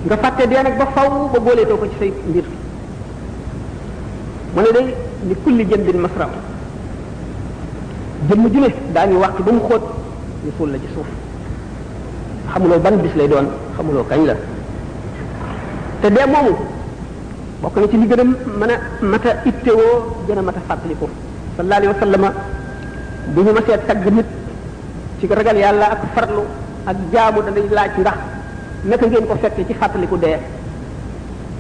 nga fàtte dee nag ba faw ba booleetoo ko ci say mbir mu ne day li kulli jëmbin masram jëmm ju ne daañu wàq ba mu xóot ñu suul la ci suuf xamuloo ban bis lay doon xamuloo kañ la te dee moomu bokk na ci li gën a mën a mat a ittewoo gën a mat a fàttaliku sallallahu alayhi wa sallama bu ñu masee tagg nit ci ragal yàlla ak farlu ak jaamu dañuy laaj ndax naka ngeen ko fekkee ci fàttaliku dee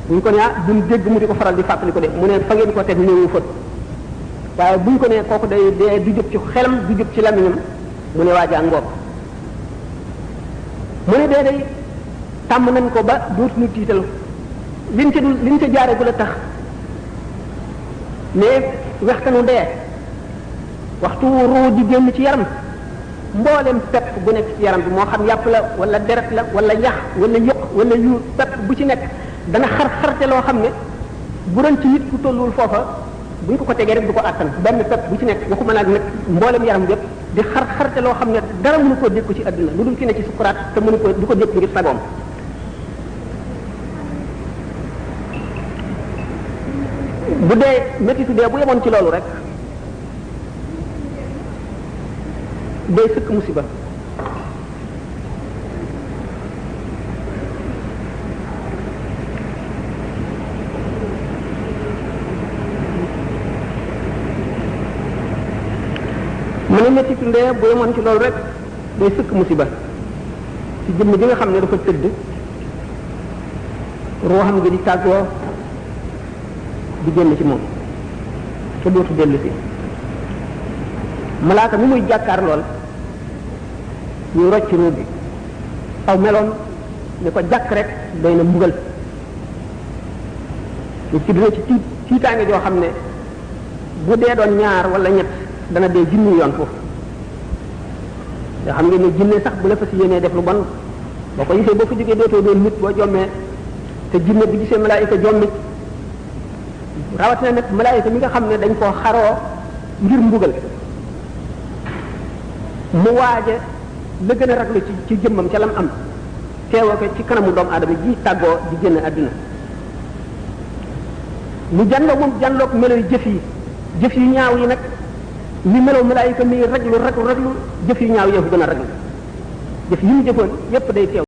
buñ ko ne duñ dégg mu di ko faral di fàttaliku dee mu ne fa ngeen ko teg néewu fët waaye buñ ko ne kooku day dee du jóg ci xelam du jóg ci lamiñam mu ne waajaa ngoog mu ne dee day tàmm nañ ko ba dootuñu tiital liñ ca jaare gu la tax ne wextanu dee waxtu ruu di génn ci yaram mboolem pepp bu nekk ci yaram bi moo xam yàpp la wala deret la wala yax wala yëq wala yu pepp bu ci nekk dana xarte loo xam ne bu doon ci nit ku tolluwul foofa bu ñu ko tegee rek du ko àttan benn pepp bu ci nekk waxuma naa nag mboolem yaram yépp di xarte loo xam ne dara mënu koo dékku ci àdduna lu dul ki ne ci sukuraat te mënu ko du ko dékku ngir sagoom bu dee métitu dee bu yemoon ci loolu rek day sëkk musiba mu ne métitu ndee bu yemoon ci loolu rek day sëkk musiba ci jëmm ji nga xam ne dafa tëdd ruuxam gi di tàggoo di génn ci moom te dootu dellu si malaaka mi muy jàkkaar lool ñu rocc ruu bi aw meloon ne ko jàkk rek doy na mbugal ñu ci dina ci tiitaange joo xam ne bu dee doon ñaar wala ñett dana dee junni yoon foofu nga xam ngeen ne jinne sax bu la fa si yéenee def lu bon boo ko gisee boo fa jógee dootoo doon nit boo jommee te jinne bi gisee malaayika jommi rawatina nag malaayika mi nga xam ne dañ koo xaroo ngir mbugal mu waaje la gën a raglu ci jëmmam ca lam am teewoo ko ci kanamu doomu aadama ji tàggoo di génn àdduna mu janloo moom janloog melo yu jëf yu ñaaw yi nag li melo malaayika mi raglu jëf yu ñaaw yow gën a raglu jëf yi mu jëfoon yépp day teew